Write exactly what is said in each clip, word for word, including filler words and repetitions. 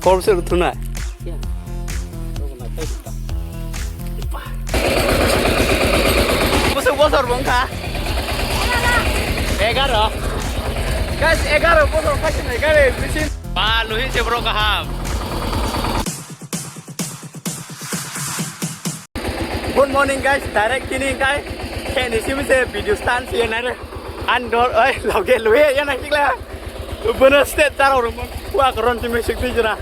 Kor se thuna. Bosor bosor bongkha. Egaro. Guys, egaro bosor khaisi nai gare bisin. Ba luhi se bro kaham. Good morning guys, direct tini kai. Khe ni simi se video stand si nare. An dor oi loge luhi ya na kikla. Bono state taro rung. Wa koron simi sik tijra.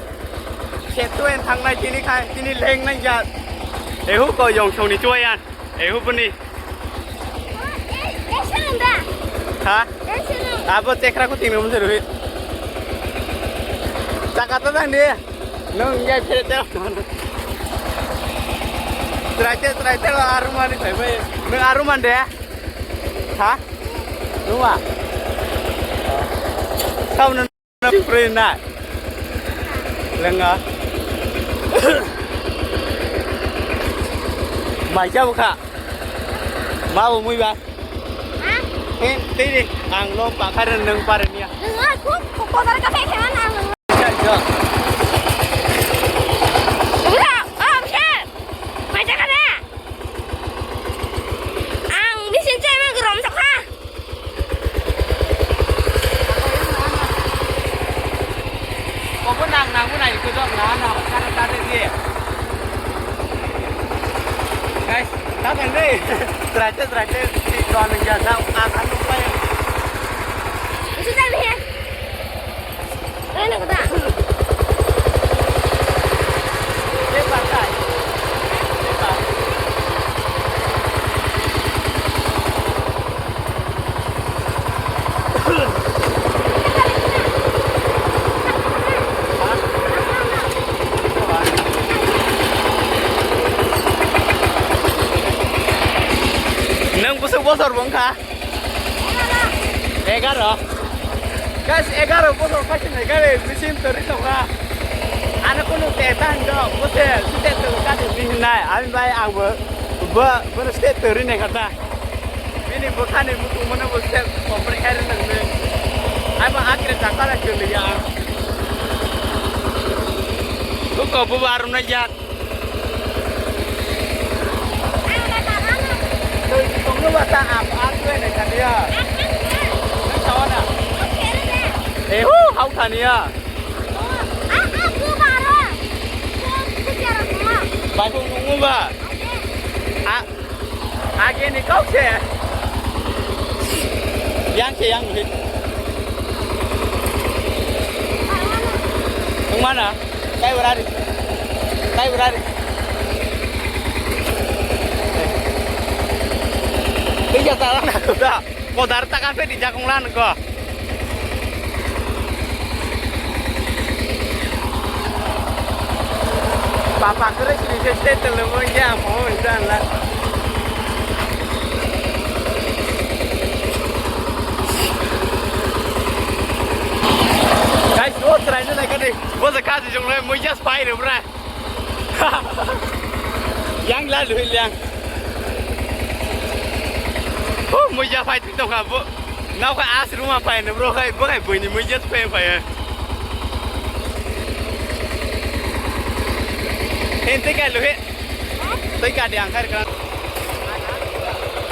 Khe tu en thang nai tini kai, tini leng nai ya. Ehu ko yong chong ni chuayan. Ehu puni. Ha? Abo chekra ko tingno mujhe ruhi. Chaka ta dang de. Nung ya phere te. Trai te, trai te aruman ni pai pai. Nung aruman de. Ha? Nung wa. Kau nung. Free na. Lenga. Mai cha bukha. Ma bu mui ba. Ha? Eh, tei di. Ang lo pa kha ren nung pa ren ya. Nung a khu ko ko dar ka phe khe na nung. Cha cha. Bukha, oh, bukha. Mai cha ka na. Ang bisin cha ma grom sa kha. Kobo nang nang nai ko jok na na kana ta de ye. Guys, ta kan de. Trai te trai te ti ko nang ja sa a kan ko pai. Usu ta ni he. Ano ko ta. Nang busuk bosor bongkha? Egaro. Guys, egaro bosor khaisi nai gare machine to ri tokha. Ano kunu te tan do, bose site to ka de bin nai. Ami bai ang bo, bo, bo state to ri nai kata. Bini bwkhani muchung mano bo se komprek hai rwnang ne. Ai ba akre jakara khe liya. Buko buba arumna jak. Tongno ba ta ap ap le ne kaliya. Tawana. Eh, hu, hau thaniya. Bai hu nungu ba. A. Age ni kau se. Yang se yang nuhi. Tungmana? Kai berari. Kai berari. Tiga salah nak sudah. Kodar tak kasih di jakong lan ko. Papa kere sini sese telemo ya mo dan la. Guys, oh, try na kade. Bo se kasi jong le mo ya spy re bra. Yang la lui liang. Oh, mo ya fight tong ka bo. Nau ka as ruma pai ne bro kai, bo kai boi ni mui jet pai pai. Hen te kai lo he. Toi ka de ang kai ka.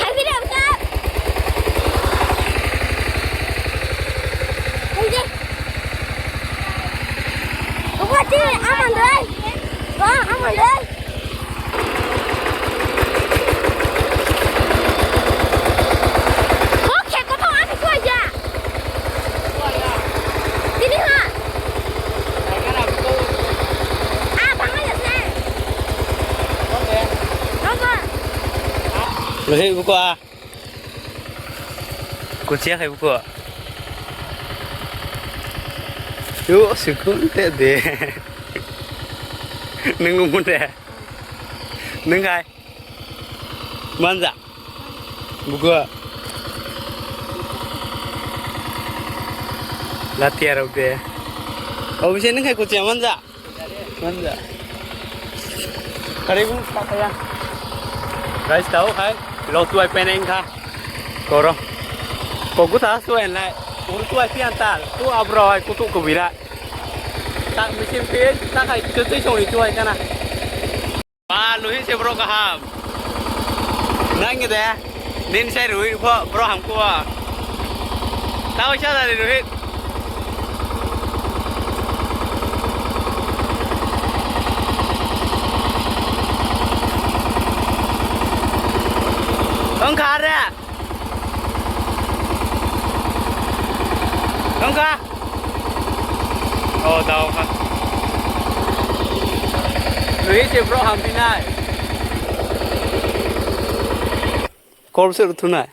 Hai bile ang sa. Hai de. Ko ti aman dai. Ba aman dai. Bo khe kothok ani suaija. Tini ha. Ah, bangla jasne. Nongba. Lohe buko a. Kuchia khai buko. Yo, sikun te de. Nung umun de. Nung khai. Manja. Bugo. Latiya rok de. Obise nung khai kuchia manja. Manja. Kare bu sakaya. Guys, tau khai. Lo tuai peneng kha. Koro. Kogu ta suai nai. Ur tuai pian tal. Tu abro hai kutu kubira. Misil phi takai twi songni chuai kana. Ba, Luhit se bro kaham. Nang de. Nin sai Luhit pho bro hamkho. Tao cha dari Luhit. Tong kha re. Tong kha. Oh, tao kha. Luhit se bro hampinai. Kol se ruthunai.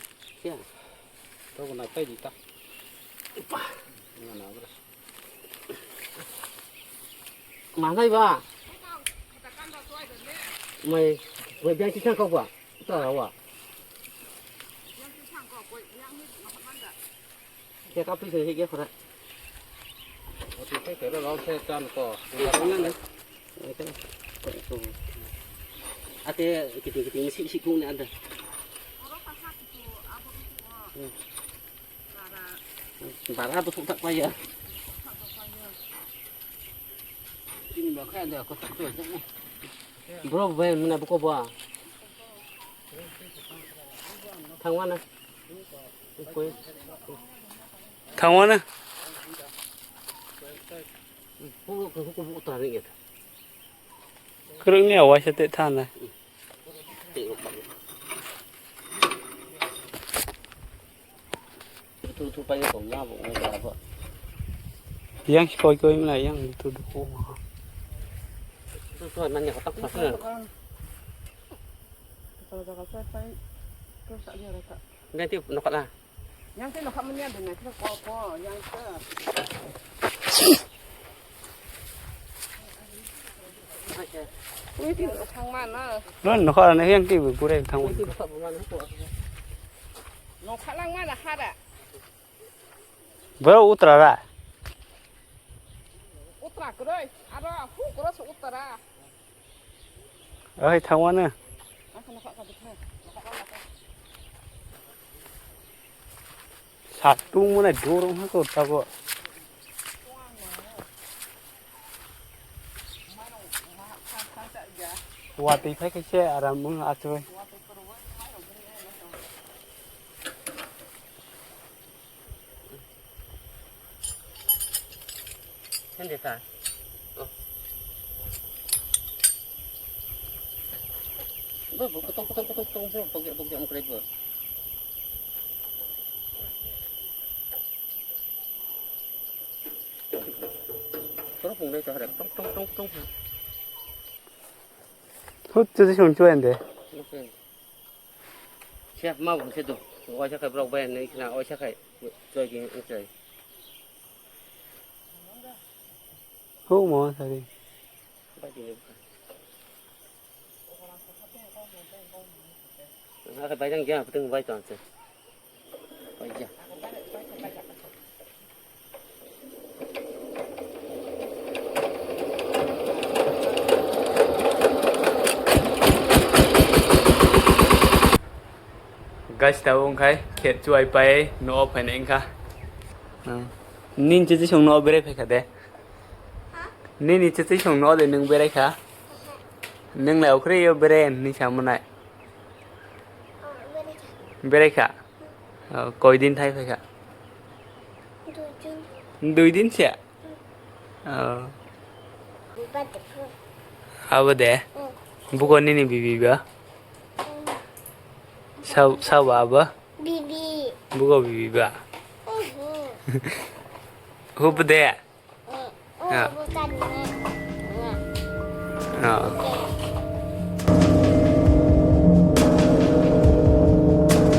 Ya. Tao ko nai pai di ta. Upa. Mana bro. Manai ba. Mai, mai biang sisang kok ba. Ito rawa. Khe kapri se hige khora. Oti khe kero rao se chan ko. Ate kiting kiting si si kung ne ada. Bara bo thok thak paya. Ini ba kha da ko thak paya. Bro bai muna buko ba. Thangwana. Thangwana. Kwrwngni awaisa tei thana. Yang si koi koi mla yang tu du. Tu tu man ya kotak pas na. Ngai ti nokak na. Yang ti nokak manya dun na ko ko yang ke. Waiting thang mana. Non nokha na yang ti bu gure thang. Waiting nokha bu mana ko. Nokha lang mana hara. Bro utra ra. Utra kroi. Aro hu kro su utra. Ai thang mana. Nokha nokha ka bithang. Satung mana dorong ha ko tabo. Watwi phai khe se aram wng achoi. Sende ta. Oh. Bo, bo, kotong, kotong, kotong, kotong, bo, bokya, bokya, mokrai bo. Toro punglai to harap, tong, tong, tong, tong. Hut, tu sung chuan de. Siap ma bung se do. Oisa khai brok bai nei khna oisa khai. Choi ging choi. Hu mo sari. Bai di. Ake bai jang jang puteng bai ton se. Bai jang. Guys, tabuk wngkhai khet chuai pai no phainai wngkha. Nini chichi song no berai phaikha de. Nini chichi song no de nwng berai kha. Nwng lai okhre yo berai ni samunai. Berai kha. Oh, koi din thai phaikha. Dui din se. Oh. Abo de. Buko nini bibi ba. Sabo abo. Bibi. Buko bibi ba. Hup de. Ah. Ah.